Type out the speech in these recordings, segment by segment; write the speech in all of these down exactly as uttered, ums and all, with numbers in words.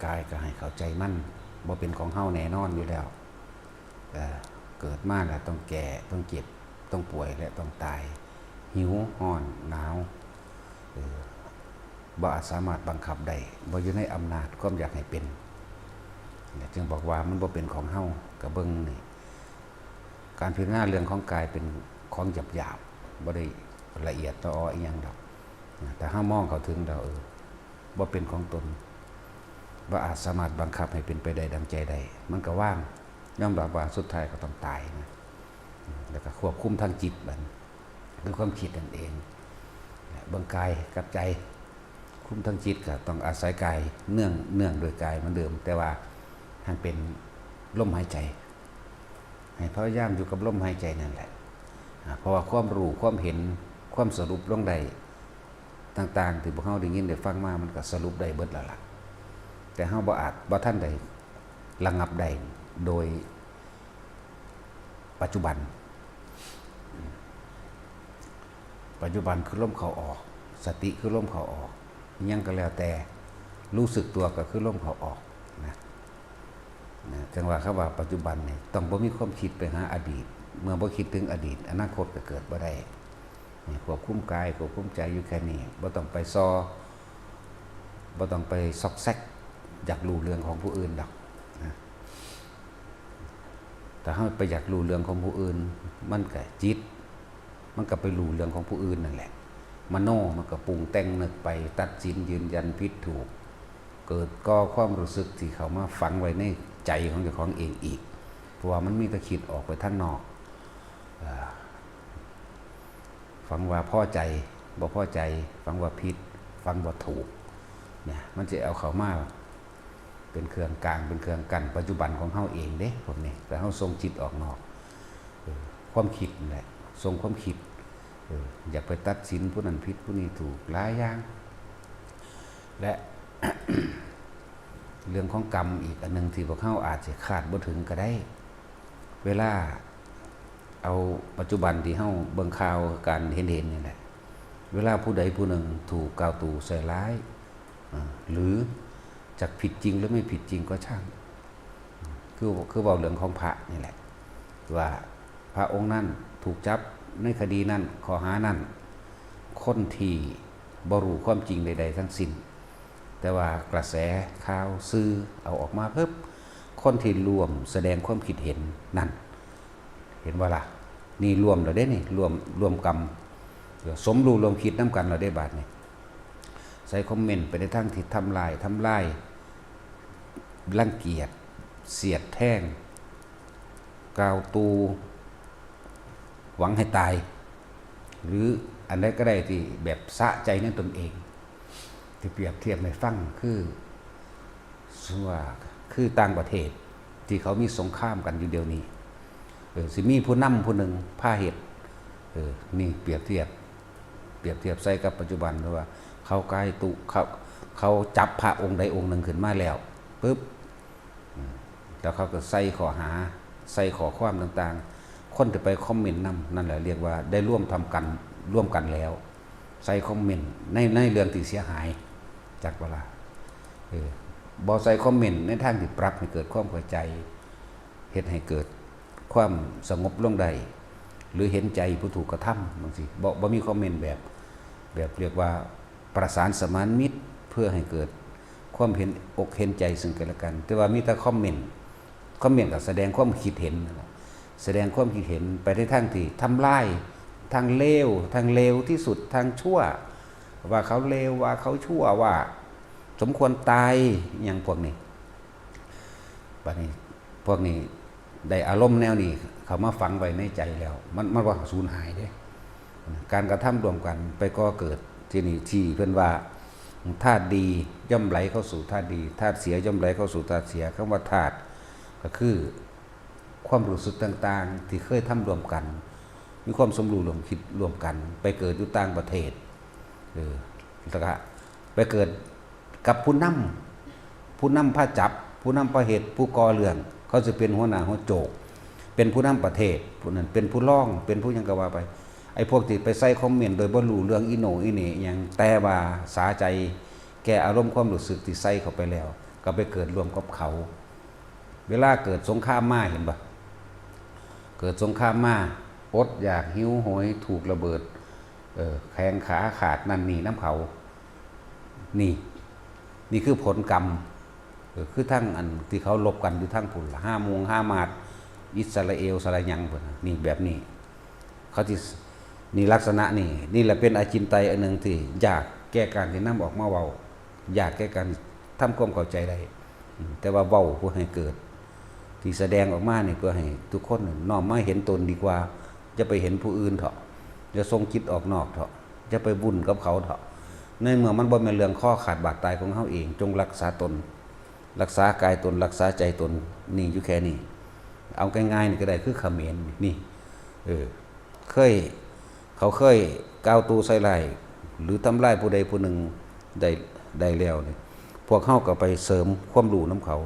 กายก็ให้เข้าใจมัน บ่เป็นของเฮาแน่นอนอยู่แล้ว เอ่อ เกิดมาแล้วต้องแก่ ต้องเจ็บ ต้องป่วย และต้องตาย หิว ร้อน หนาว เอ่อ บ่อาจสามารถบังคับได้ บ่อยู่ในอำนาจความอยากให้เป็น และจึงบอกว่ามันบ่เป็นของเฮา ก็เบิ่งนี่ การพิจารณาเรื่องของกายเป็นของหยาบๆ บ่ได้ละเอียดละอออีหยังดอก แต่เฮามองเข้าถึงแล้ว เออ บ่เป็นของตน บ่อาจสามารถบังคับให้เป็นไปได้ดังใจได้ มันก็วาง ยอมรับว่าสุดท้ายก็ต้องตายนะ แล้วก็ควบคุมทางจิตบัด คือความคิดนั่นเอง เบิ่งกายกับใจ คุมทางจิตก็ต้องอาศัยกาย เนื่อง เนื่องโดยกายเหมือนเดิม แต่ว่าให้เป็นลมหายใจ ให้พยายามอยู่กับลมหายใจนั่นแหละ อ่า เพราะว่าความรู้ ความเห็น ความสรุปลงได้ต่างๆ ที่พวกเฮาได้ยินได้ฟังมา มันก็สรุปได้เบิดแล้วล่ะ แต่เฮาบ่อาจ บ่ทันได้ระงับได้โดยปัจจุบัน ปัจจุบันคือลมเข้าออก สติคือลมเข้าออก อิหยังก็แล้วแต่ รู้สึกตัวก็คือลมเข้าออกนะ นะ จังว่าคำว่าปัจจุบันนี่ต้องบ่มีความคิดไปหาอดีต เมื่อบ่คิดถึงอดีต อนาคตก็เกิดบ่ได้ นี่ควบคุมกาย ควบคุมใจอยู่แค่นี้ บ่ต้องไปซอ บ่ต้องไปซอกแซก อยากรู้เรื่องของผู้อื่นดอกนะ ถ้าเฮาไปอยากรู้เรื่องของผู้อื่น มันก็จิต มันก็ไปรู้เรื่องของผู้อื่นนั่นแหละ มโนมันก็ปรุงแต่งนึกไป ตัดสินยืนยันผิดถูก เกิดก่อความรู้สึกที่เข้ามาฝังไว้ในใจของเจ้าของเองอีก เพราะว่ามันมีแต่คิดออกไปทางนอก เอ่อ ฝังว่าพอใจ บ่พอใจ ฝังว่าผิด ฝังว่าถูก เนี่ย มันจะเอาเข้ามาเป็นเครื่องกลาง เป็นเครื่องกั้นปัจจุบันของเฮาเองเด้ พวกนี้ แต่เฮาส่งจิตออกนอก เออ ความคิดนั่นแหละ ส่งความคิด เออ อยากไปตัดสินผู้นั้นผิดผู้นี้ถูก หลายอย่าง และ เรื่องของกรรมอีกอันหนึ่งที่พวกเฮาอาจจะคาดบ่ถึงก็ได้ เวลาเอาปัจจุบันที่เฮาเบิ่งข่าวการเห็นๆ นี่แหละ เวลาผู้ใดผู้หนึ่งถูกกล่าวตู่ใส่ร้าย อ่า หรือจักผิดจริงหรือไม่ผิดจริงก็ช่าง คือ คือเว้าเรื่องของพระนี่แหละ ว่าพระองค์นั้นถูกจับในคดีนั้น ข้อหานั้น คนที่บ่รู้ความจริงใดๆ ทั้งสิ้น แต่ว่ากระแสข่าวสื่อเอาออกมาปุ๊บ คนที่ร่วมแสดงความคิดเห็นนั่น เห็นบ่ล่ะ นี่ร่วมแล้วเด้นี่ ร่วม ร่วมกรรม สมรู้ร่วมคิดนำกันแล้วเด้บาดนี้ ใส่คอมเมนต์ไปในทางที่ทำลาย ทำลาย รังเกียจ เสียดแทง กล่าวตู่ หวังให้ตาย หรืออันใดก็ได้ที่แบบสะใจในตนเอง ที่เปรียบเทียบให้ฟังคือ ส่วนว่าคือต่างประเทศที่เขามีสงครามกันอยู่เดี๋ยวนี้ เออ สิมีผู้นำผู้หนึ่งพาเฮ็ด เออ นี่เปรียบเทียบ เปรียบเทียบใส่กับปัจจุบันว่าเขากล่าวตู่ เขา เขาจับพระองค์ใดองค์หนึ่งขึ้นมาแล้วปุ๊บ อืม แล้วเขาก็ใส่ข้อหา ใส่ข้อความต่างๆ คนที่ไปคอมเมนต์นำ นั่นแหละเรียกว่าได้ร่วมทำกัน ร่วมกันแล้ว ใส่คอมเมนต์ใน ในเรื่องที่เสียหาย จักบ่ล่ะ เออ บ่ใส่คอมเมนต์ในทางที่ปรับให้เกิดความเข้าใจ เฮ็ดให้เกิดความสงบลงได้ หรือเห็นใจผู้ถูกกระทำจั่งซี้ บ่ บ่มีคอมเมนต์แบบ แบบเรียกว่าประสานสมานมิตร เพื่อให้เกิดความเห็นอกเห็นใจซึ่งกันและกัน แต่ว่ามีแต่คอมเมนต์ คอมเมนต์ก็แสดงความคิดเห็นนั่นแหละ แสดงความคิดเห็นไปในทางที่ทำลาย ทางเลว ทางเลวที่สุด ทางชั่ว ว่าเขาเลว ว่าเขาชั่ว ว่าสมควรตาย อิหยังพวกนี้ บัดนี้พวกนี้ได้อารมณ์แนวนี้เข้ามาฝังไว้ในใจแล้ว มัน มันบ่สูญหายเด้ การกระทำร่วมกันไปก่อเกิด ที่นี่ที่เพิ่นว่า ธาตุดีย่อมไหลเข้าสู่ธาตุดี ธาตุเสียย่อมไหลเข้าสู่ธาตุเสีย คำว่าธาตุก็คือความรู้สึกต่างๆ ที่เคยทำร่วมกัน มีความสมรู้ร่วมคิดร่วมกัน ไปเกิดอยู่ต่างประเทศ เออ แล้วก็ไปเกิดกับผู้นำ ผู้นำพาจับ ผู้นำพาเฮ็ด ผู้ก่อเรื่อง เขาสิเป็นหัวหน้าหัวโจก เป็นผู้นำประเทศ ผู้นั้นเป็นผู้รอง เป็นผู้หยังก็ว่าไป ไอ้พวกที่ไปใส่คอมเมนต์โดยบ่รู้เรื่องอีโหน่อีเหน่อิหยัง แต่ว่าสาใจแก่อารมณ์ความรู้สึกที่ใส่เข้าไปแล้ว ก็ไปเกิดร่วมกับเขา เวลาเกิดสงครามมาเห็นปะ เกิดสงครามมา อดอยากหิวโหย ถูกระเบิด เออ แขนขาขาดนั่นนี่นำเขา นี่ นี่คือผลกรรม เออ คือทั้งอันที่เขารบกันอยู่ทั้งพุ่นละ ฮามุงฮามาส อิสราเอล สะหยังพุ่นน่ะ นี่แบบนี้ เขาที่ นี่ลักษณะนี่ นี่แหละเป็นอาจินไตยอันหนึ่งที่ยากแก่การที่นำออกมาเว้า ยากแก่การทำความเข้าใจได้ อืม แต่ว่าเว้าเพื่อให้เกิด ที่แสดงออกมานี่เพื่อให้ทุกคนน้อมมาเห็นตนดีกว่า อย่าไปเห็นผู้อื่นเถาะ อย่าส่งจิตออกนอกเถาะ อย่าไปวุ่นกับเขาเถาะ ในเมื่อมันบ่แม่นเรื่องคอขาดบาดตายของเฮาเอง จงรักษาตน รักษากายตน รักษาใจตน นี่อยู่แค่นี้ เอาง่ายๆนี่ก็ได้ คือเขมรนี่ นี่ เออ เคย เขาเคยกล่าวตู่ใส่ร้าย หรือทำลายผู้ใดผู้หนึ่งได้ ได้แล้วนี่ พวกเฮาก็ไปเสริมความรู้นำเขา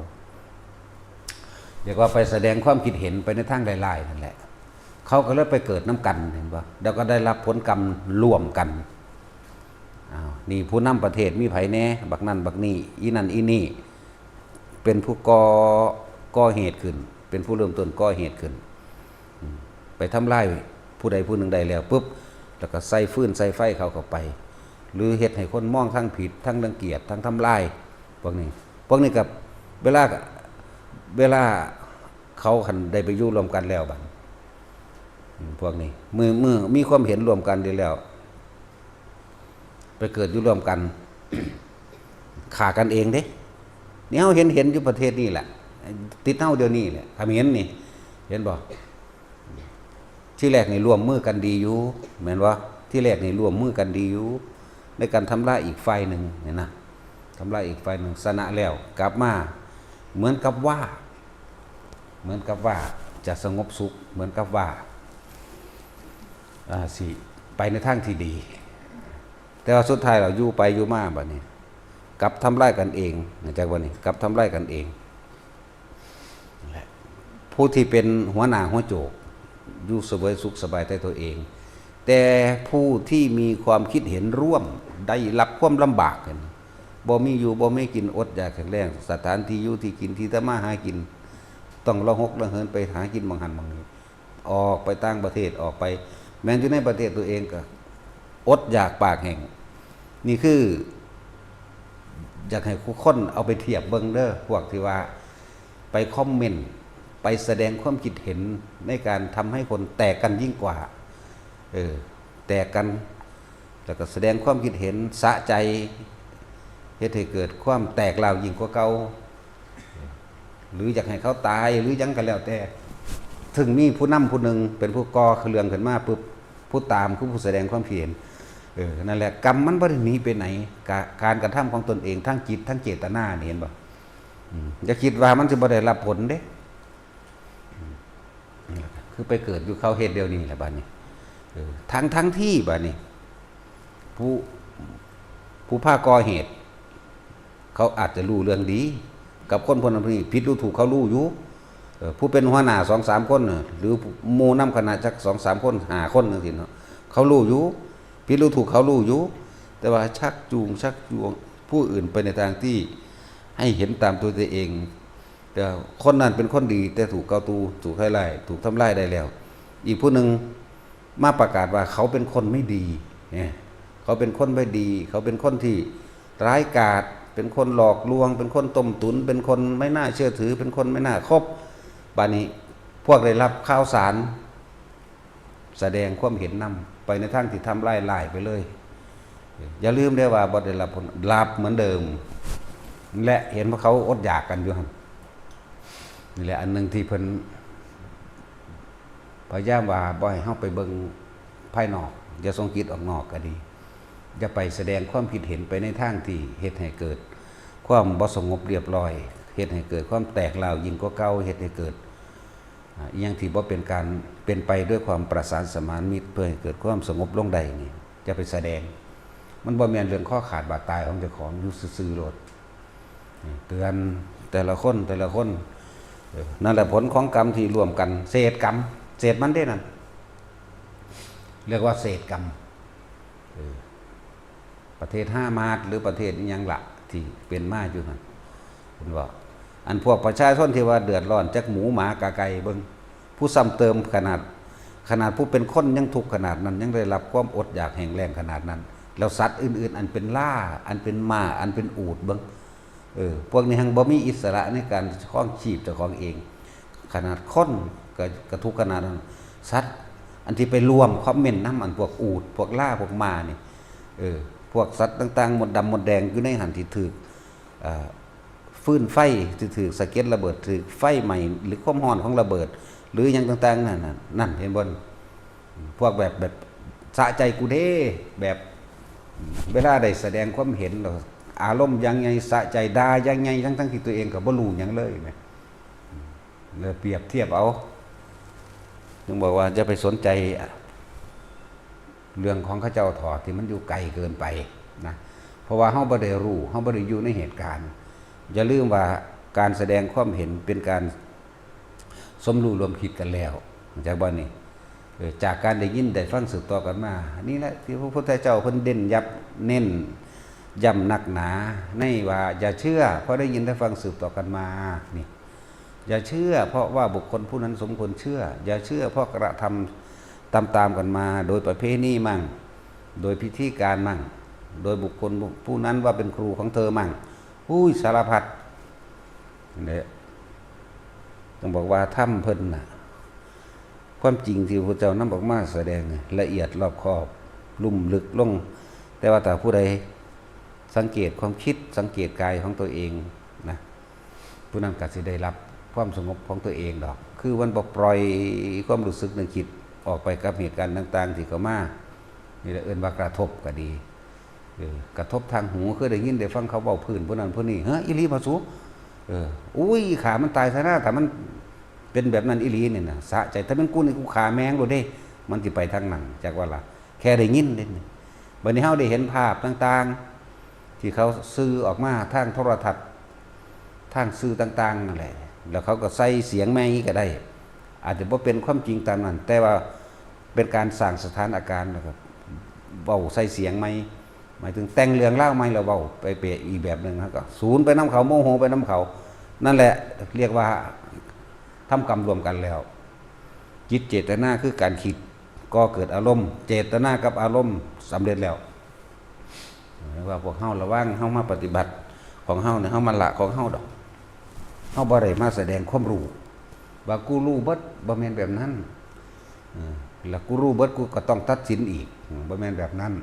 เรียกว่าไปแสดงความคิดเห็นไปในทางร้ายๆนั่นแหละ เขาก็เลยไปเกิดนำกัน เห็นบ่ แล้วก็ได้รับผลกรรมร่วมกัน อ้าว นี่ผู้นำประเทศมีไผแหน่ บักนั่นบักนี่ อีนั่นอีนี่ เป็นผู้ก่อ ก่อเหตุขึ้น เป็นผู้เริ่มต้นก่อเหตุขึ้น อืม ไปทำลายผู้ใดผู้หนึ่งได้แล้วปุ๊บ แล้วก็ใส่ฟืนใส่ไฟเขาเข้าไป หรือเฮ็ดให้คนมองทางผิด ทางรังเกียจ ทางทำลาย พวกนี้ พวกนี้กับเวลา เวลาเขาคันได้ไปอยู่ร่วมกันแล้วบัด อืม พวกนี้ มือ มือมีความเห็นร่วมกันดีแล้ว ไปเกิดอยู่ร่วมกัน ฆ่ากันเองเด้ นี่เฮาเห็น เห็นอยู่ประเทศนี่แหละ ติดเฮาเดี๋ยวนี้แหละ เขมรนี่ เห็นบ่ ที่แรกนี่ร่วมมือกันดีอยู่ แม่นบ่ ที่แรกนี่ร่วมมือกันดีอยู่ ในการทำลายอีกฝ่ายหนึ่งเนี่ยนะ ทำลายอีกฝ่ายหนึ่ง ชนะแล้ว กลับมา เหมือนกับว่า เหมือนกับว่าจะสงบสุข เหมือนกับว่า อ่า สิไปในทางที่ดี แต่ว่าสุดท้ายแล้วอยู่ไปอยู่มาบัดนี้ กลับทำลายกันเอง นะจ๊ะ บัดนี้ กลับทำลายกันเอง ผู้ที่เป็นหัวหน้าหัวโจก อยู่เสวยสุขสบายแต่ตัวเอง แต่ผู้ที่มีความคิดเห็นร่วมได้รับความลำบาก เห็นบ่ บ่มีอยู่ บ่มีกิน อดอยากแห้งแล้ง สถานที่อยู่ที่กิน ที่ทำมาหากิน ต้องละหกละเหินไปหากินหม่องหั้นหม่องนี้ ออกไปต่างประเทศ ออกไป แม้นอยู่ในประเทศตัวเองก็อดอยากปากแห้ง นี่คือ อยากให้ทุกคนเอาไปเทียบเบิ่งเด้อ พวกที่ว่าไปคอมเมนต์ ไปแสดงความคิดเห็นในการทำให้คนแตกกันยิ่งกว่า เออ แตกกัน แล้วก็แสดงความคิดเห็นสะใจ เฮ็ดให้เกิดความแตกร้าวยิ่งกว่าเก่า หรืออยากให้เขาตาย หรือหยังก็แล้วแต่ ถึงมีผู้นำผู้หนึ่งเป็นผู้ก่อเรื่องขึ้นมาปุ๊บ ผู้ตามคือผู้แสดงความคิดเห็น เออ นั่นแหละ กรรมมันบ่ได้หนีไปไหน กะ การกระทำของตนเอง ทั้งจิต ทั้งเจตนานี่ เห็นบ่ อืม อย่าคิดว่ามันสิบ่ได้รับผลเด้ อืม นั่นแหละ คือไปเกิดอยู่เขาเฮ็ดเดี๋ยวนี้แหละบัดนี้ เออ ทั้ง ทั้งที่บัดนี้ ผู้ ผู้พาก่อเหตุ เขาอาจจะรู้เรื่องดี กับคนพวกนั้นพวกนี้ ผิดหรือถูกเขารู้อยู่ เออ ผู้เป็นหัวหน้าสองสามคนน่ะ หรือหมู่นำคณะจักสองสามคน ห้าคนจังซี้เนาะ เขารู้อยู่ ผิดหรือถูกเขารู้อยู่ แต่ว่าชักจูง ชักจูงผู้อื่นไปในทางที่ให้เห็นตามตัวตัวเอง แต่คนนั้นเป็นคนดี แต่ถูกกล่าวตู่ ถูกใส่ร้าย ถูกทำลายได้แล้ว อีกผู้หนึ่งมาประกาศว่าเขาเป็นคนไม่ดี เนี่ย เขาเป็นคนไม่ดี เขาเป็นคนที่ร้ายกาจ เป็นคนหลอกลวง เป็นคนต้มตุ๋น เป็นคนไม่น่าเชื่อถือ เป็นคนไม่น่าคบ บัดนี้พวกได้รับข่าวสาร แสดงความเห็นนำ ไปในทางที่ทำลายล้ายไปเลย อย่าลืมได้ว่าบ่ได้รับผล รับเหมือนเดิม และเห็นว่าเขาอดอยากกันอยู่หั่น นี่แหละอันหนึ่งที่เพิ่นพยายามว่าบ่ให้เฮาไปเบิ่งภายนอก อย่าส่งจิตออกนอกก็ดี อย่าไปแสดงความคิดเห็นไปในทางที่เฮ็ดให้เกิดความบ่สงบเรียบร้อย เฮ็ดให้เกิดความแตกร้าวยิ่งกว่าเก่า เฮ็ดให้เกิด อ่า อิหยังที่บ่เป็นการเป็นไปด้วยความประสานสมานมิตร เพื่อให้เกิดความสงบลงได้นี่ อย่าไปแสดง มันบ่แม่นเรื่องคอขาดบาดตายของเจ้าของ อยู่ซื่อๆโลด นี่เตือนแต่ละคน แต่ละคน เออ นั่นแหละผลของกรรมที่ร่วมกัน เศษกรรรม เศษมันเด้นั่น เรียกว่าเศษกรรม เออ ประเทศฮามาสหรือประเทศอิหยังละที่เป็นมาอยู่หั่น เพิ่นว่า อันพวกประชาชนที่ว่าเดือดร้อนจักหมูหมากาไก่เบิ่ง ผู้ซ้ำเติมขนาด ขนาดผู้เป็นคนยังทุกข์ขนาดนั้น ยังได้รับความอดอยากแห้งแล้งขนาดนั้น แล้วสัตว์อื่นๆ อันเป็นล่า อันเป็นม้า อันเป็นอูฐเบิ่ง เออ พวกนี้ยังบ่มีอิสระในการครองชีพเจ้าของเอง ขนาดคนก็กระทุกข์ขนาดนั้น สัตว์อันที่ไปร่วมคอมเมนต์นำ อันพวกอูฐ พวกล่า พวกม้านี่ เออ พวกสัตว์ต่างๆ มดดำมดแดงอยู่ในหั้นที่ถืก เอ่อ ฟืนไฟที่ถืกสะเก็ดระเบิด ถืกไฟไหม้ หรือความร้อนของระเบิด หรือหยังต่างๆ นั่นน่ะ นั่นเห็นบ่ พวกแบบ แบบสะใจกูเด้ แบบ เวลาได้แสดงความเห็นแล้ว อารมณ์อย่างไง สะใจด่าอย่างไง ทั้งๆ ที่ตัวเองก็บ่รู้หยังเลยแหม แล้วเปรียบเทียบเอา จึงบอกว่าอย่าไปสนใจเรื่องของเขาเจ้าถอดที่มันอยู่ไกลเกินไปนะ เพราะว่าเฮาบ่ได้รู้ เฮาบ่ได้อยู่ในเหตุการณ์ อย่าลืมว่าการแสดงความเห็นเป็นการสมรู้ร่วมคิดกันแล้ว เข้าใจบ่นี่ เออ จากการได้ยินได้ฟังสืบต่อกันมา นี่แหละที่พระพุทธเจ้าเพิ่นเน้นย้ำ เน้นย้ำนักหนา ในว่าอย่าเชื่อ เพราะได้ยินได้ฟังสืบต่อกันมา นี่ อย่าเชื่อ เพราะว่าบุคคลผู้นั้นสมควรเชื่อ อย่าเชื่อ เพราะกระทำตามๆ กันมา โดยประเพณีมั่ง โดยพิธีการมั่ง โดยบุคคลผู้นั้นว่าเป็นครูของเธอมั่ง อุ้ย สารพัด นี่แหละ ต้องบอกว่าธรรมเพิ่นน่ะ ความจริงที่พระเจ้านำออกมาแสดงนี่ละเอียดรอบคอบ ลุ่มลึกลง แต่ว่าถ้าผู้ใดสังเกตความคิด สังเกตกายของตัวเองนะ ผู้นั้นก็สิได้รับความสงบของตัวเองดอก คือมันบ่ปล่อยความรู้สึกนึกคิดออกไปกับเหตุการณ์ต่างๆ ที่เข้ามา นี่แหละเอิ้นว่ากระทบก็ดี เออ กระทบทางหู คือได้ยินได้ฟังเขาเว้าพื้นผู้นั้นผู้นี้ เฮ้อ อีหลีบ่สู เออ อุ้ย ฆ่ามันตายซะนะ ถ้ามันเป็นแบบนั้นอีหลีนี่นะ สะใจ ถ้าเป็นกูนี่กูฆ่าแม่งโลดเด้ มันสิไปทางนั้น จักว่าล่ะ แค่ได้ยินเด้นี่ บัดนี้เฮาได้เห็นภาพต่างๆ ที่เขาสื่อออกมาทางโทรทัศน์ ทางสื่อต่างๆ นั่นแหละ แล้วเขาก็ใส่เสียงใหม่ก็ได้ อาจจะบ่เป็นความจริงตามนั้น แต่ว่าเป็นการสร้างสถานการณ์ แล้วก็เว้าใส่เสียงใหม่ หมายถึงแต่งเรื่องราวใหม่แล้วเว้าไปเปะอีกแบบหนึ่ง แล้วก็สูนไปนำเขา โมโหไปนำเขา นั่นแหละเรียกว่าทำกรรมร่วมกันแล้ว จิตเจตนาคือการคิด ก่อเกิดอารมณ์ เจตนากับอารมณ์สำเร็จแล้ว เรียกว่าพวกเฮาระวัง เฮามาปฏิบัติของเฮาเนี่ย เฮามาละของเฮาดอก เฮาบ่ได้มาแสดงความรู้ ว่ากูรู้เบิด บ่แม่นแบบนั้น เออ แล้วกูรู้เบิด กูก็ต้องตัดสินอีก อืม บ่แม่นแบบนั้น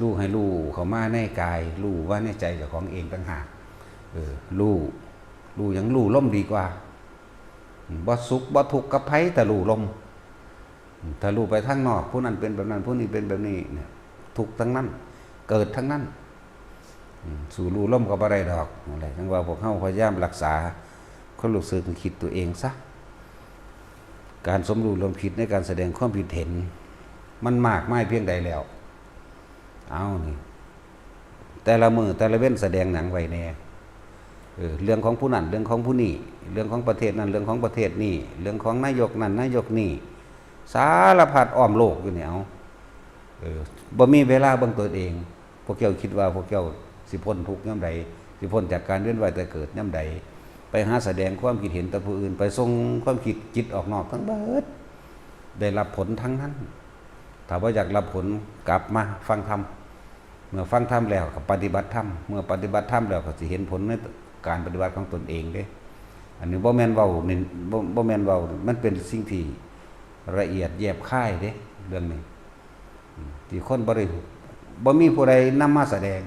รู้ให้รู้เข้ามาในกาย รู้ว่าในใจเจ้าของเองต่างหาก เออ รู้ รู้หยัง รู้ลมดีกว่า อืม บ่สุขบ่ทุกข์กับไผ แต่รู้ลม อืม ถ้ารู้ไปทางนอก ผู้นั้นเป็นแบบนั้น ผู้นี้เป็นแบบนี้เนี่ย ทุกข์ทั้งนั้น เกิดทั้งนั้น อืม สู้รู้ลมก็บ่ได้ดอก นั่นแหละ จั่งว่าพวกเฮาพยายามรักษาความรู้สึกนึกคิดตัวเองซะ การสมรู้ร่วมคิดในการแสดงความคิดเห็น มันมากมายเพียงใดแล้ว เอานี่ แต่ละมื้อแต่ละเว็นแสดงหนังไว้แน่ เออ เรื่องของผู้นั้น เรื่องของผู้นี้ เรื่องของประเทศนั้น เรื่องของประเทศนี้ เรื่องของนายกนั้น นายกนี้ สารพัดอ้อมโลกอยู่เนี่ย เอา เออ บ่มีเวลาเบิ่งตัวเอง พวกเจ้าคิดว่าพวกเจ้าสิพ้นทุกข์ยามใด สิพ้นจากการเวียนว่ายตายเกิดยามใด ไปหาแสดงความคิดเห็นต่อผู้อื่น ไปส่งความคิดจิตออกนอกทั้งเบิด ได้รับผลทั้งนั้น ถ้าบ่อยากรับผล กลับมาฟังธรรม เมื่อฟังธรรมแล้วก็ปฏิบัติธรรม เมื่อปฏิบัติธรรมแล้วก็สิเห็นผลในการปฏิบัติของตนเองเด้ อันนี้บ่แม่นเว้านี่ บ่ บ่แม่นเว้า มันเป็นสิ่งที่ละเอียดแยบคายเด้ เรื่องนี้ อืม ที่คนบ่ได้ บ่มีผู้ใดนำมาแสดง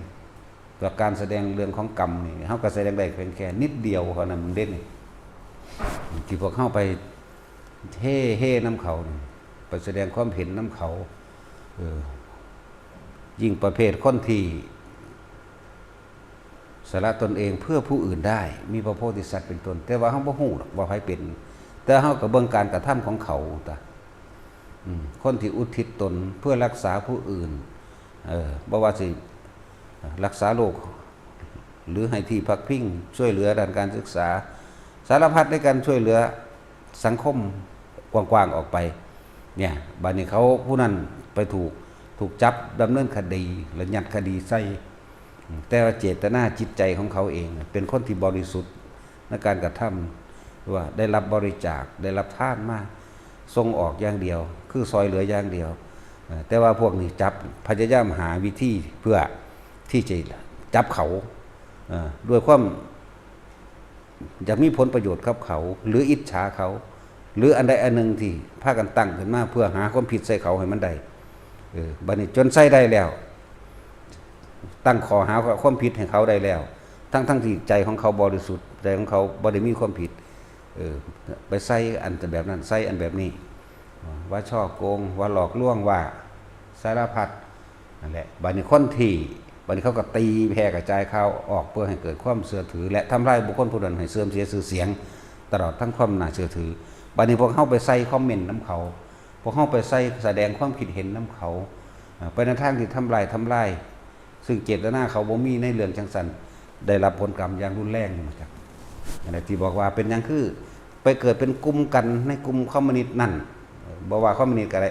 ตัวการแสดงเรื่องของกรรมนี่ เฮาก็แสดงได้เพียงแค่นิดเดียวเท่านั้นเด้นี่ ที่พวกเฮาไปเฮ่เฮ่นำเขานี่ ไปแสดงความเห็นนำเขา เออ ยิ่งประเภทคนที่สละตนเองเพื่อผู้อื่นได้ มีพระโพธิสัตว์เป็นต้น แต่ว่าเฮาบ่ฮู้ดอกว่าไผเป็น แต่เฮาก็เบิ่งการกระทำของเขาตะ อืม คนที่อุทิศตนเพื่อรักษาผู้อื่น เออ บ่ว่าสิรักษาโรค หรือให้ที่พักพิง ช่วยเหลือด้านการศึกษา สารพัดในการช่วยเหลือสังคมกว้างๆออกไป เนี่ย บัดนี้เขาผู้นั้นไปถูก ถูกจับดำเนินคดี และยัดคดีใส่ แต่ว่าเจตนาจิตใจของเขาเองเป็นคนที่บริสุทธิ์ในการกระทำ ว่าได้รับบริจาค ได้รับทานมาส่งออกอย่างเดียว คือซอยเหลืออย่างเดียว เอ่อแต่ว่าพวกนี้จับ พยายามหาวิธีเพื่อที่จะจับเขา เอ่อด้วยความอยากมีผลประโยชน์กับเขา หรืออิจฉาเขา หรืออันใดอันหนึ่งที่พากันตั้งขึ้นมาเพื่อหาความผิดใส่เขาให้มันได้ เออบัดนี้จนใส่ได้แล้ว ตั้งข้อหาความผิดให้เขาได้แล้ว ทั้งทั้งที่ใจของเขาบริสุทธิ์ ใจของเขาบ่ได้มีความผิด เออไปใส่อันแบบนั้น ใส่อันแบบนี้ ว่าฉ้อโกง ว่าหลอกลวง ว่าสารพัดนั่นแหละ บัดนี้คนที่ บัดนี้เขาก็ตีแผ่กระจายข่าวออกเพื่อให้เกิดความเชื่อถือ และทำลายบุคคลผู้นั้นให้เสื่อมเสียชื่อเสียง ตลอดทั้งความน่าเชื่อถือ บัดนี้พวกเขาไปใส่คอมเมนต์นำเขา พวกเขาไปใส่แสดงความคิดเห็นนำเขา อ่าไปในทางที่ทำลายทำลาย ซึ่งเจตนาเขาบ่มีในเรื่องจังสัน ได้รับผลกรรมอย่างรุนแรงมาจากอันนี้ที่บอกว่าเป็นหยังคือ ไปเกิดเป็นกลุ่มกันในกลุ่มคอมมิวนิสต์นั่น บ่ว่าคอมมิวนิสต์ก็ได้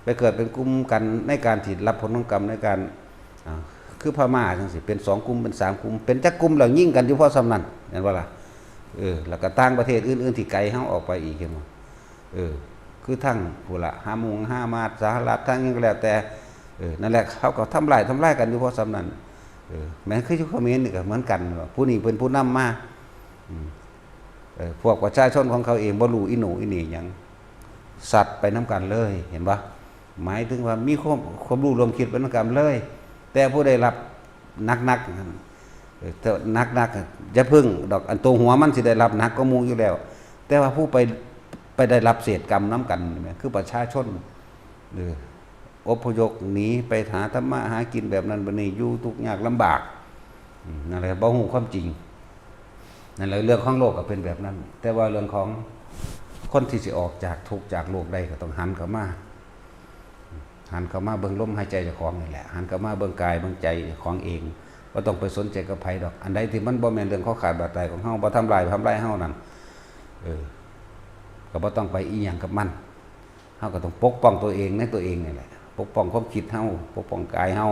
ไปเกิดเป็นกลุ่มกันในการที่รับผลของกรรมในการ อ่าคือพม่าจังสิเป็นสองกลุ่มเป็นสามกลุ่ม เป็นจักกลุ่มแล้วยิงกันอยู่เพราะส่ำนั้นเห็นบ่ล่ะ เออแล้วก็ต่างประเทศอื่นๆที่ไกลเฮาออกไปอีกเห็นบ่ เออ คือทั้งพุ้นละฮามุงฮามาสสหรัฐทั้งหยังก็แล้วแต่ เออ นั่นแหละเขาก็ทำลายทำลายกันอยู่เพราะส่ำนั้น เออ แม้นคืออยู่เขมรนี่ก็เหมือนกัน ผู้นี้เป็นผู้นำมา อืม เออ พวกประชาชนของเขาเองบ่ฮู้อีโหน่อีเหน่หยัง ซัดไปนำกันเลย เห็นบ่ หมายถึงว่ามีความความรู้ร่วมคิดไปนำกันเลย แต่ผู้ได้รับหนักๆนั่น เออ แต่หนักๆอย่าเพิ่งดอก อันตัวหัวมันสิได้รับหนักกว่าหมู่อยู่แล้ว แต่ว่าผู้ไปไปได้รับเศษกรรมนำกันนี่แหม คือประชาชน เออ อพยพหนีไปหาทำมาหากินแบบนั้นแบบนี้ อยู่ทุกข์ยากลำบาก อืม นั่นแหละ บ่ฮู้ความจริง นั่นแหละ เรื่องของโลกก็เป็นแบบนั้น แต่ว่าเรื่องของคนที่สิออกจากทุกข์จากโลกได้ก็ต้องหันเข้ามา หันเข้ามาเบิ่งลมหายใจเจ้าของนี่แหละ หันเข้ามาเบิ่งกายเบิ่งใจเจ้าของเอง บ่ต้องไปสนใจกับไผดอก อันใดที่มันบ่แม่นเรื่องของขาดบาดตายของเฮา บ่ทำลายทำลายเฮานั่น เออ ก็บ่ต้องไปอีหยังกับมัน เฮาก็ต้องปกป้องตัวเองในตัวเองนี่แหละ ปกป้องความคิดเฮา ปกป้องกายเฮา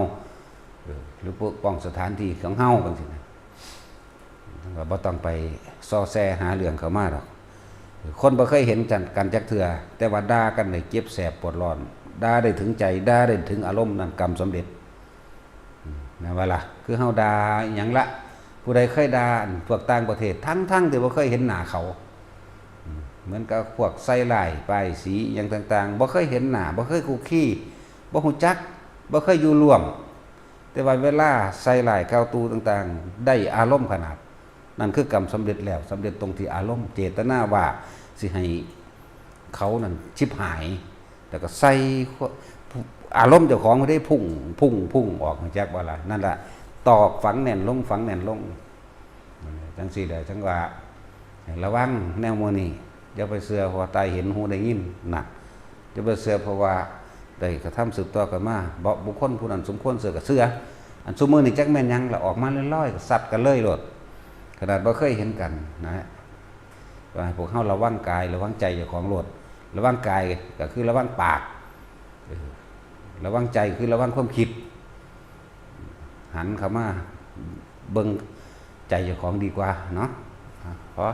เออ หรือปกป้องสถานที่ของเฮาจังซี้นะ ก็บ่ต้องไปซอแซหาเรื่องเข้ามาดอก คนบ่เคยเห็นกันจักเทื่อ แต่ว่าด่ากันนี่เจ็บแสบปวดร้อน ด่าได้ถึงใจ ด่าได้ถึงอารมณ์ นั่นกรรมสำเร็จ อืม แม่นบ่ล่ะ คือเฮาด่าอิหยังละ ผู้ใดเคยด่าอันพวกต่างประเทศ ทั้งๆที่บ่เคยเห็นหน้าเขา อืม เหมือนกับพวกใส่ร้ายป้ายสีอิหยังต่างๆ บ่เคยเห็นหน้า บ่เคยคุกคี บ่ฮู้จัก บ่เคยอยู่ร่วม แต่ว่าเวลาใส่ร้ายกล่าวตู่ต่างๆ ได้อารมณ์ขนาด นั่นคือกรรมสำเร็จแล้ว สำเร็จตรงที่อารมณ์ เจตนาว่าสิให้เขานั่นฉิบหาย แล้วก็ใส่อารมณ์เจ้าของมันได้พุ่ง พุ่ง พุ่งออก ฮู้จักบ่ล่ะ นั่นล่ะ ตอกฝังแน่นลง ฝังแน่นลง จังซี่แหละ จังว่า ระวังแนวหมู่นี้ อย่าไปเชื่อเพราะว่าตาเห็น หูได้ยิน นะ อย่าไปเชื่อเพราะว่าได้กระทำสืบต่อกันมา บ่ บุคคลผู้นั้นสมควรเชื่อก็เชื่อ อันซุมื้อนี้จักแม่นหยังละ ออกมาลอยๆ ก็ซัดกันเลยโลด ขนาดบ่เคยเห็นกันนะฮะ ว่าให้พวกเฮาระวังกาย ระวังใจเจ้าของโลด ระวังกายก็คือระวังปาก เออ ระวังใจคือระวังความคิด หันเข้ามาเบิ่งใจเจ้าของดีกว่าเนาะ อ่ะ พอ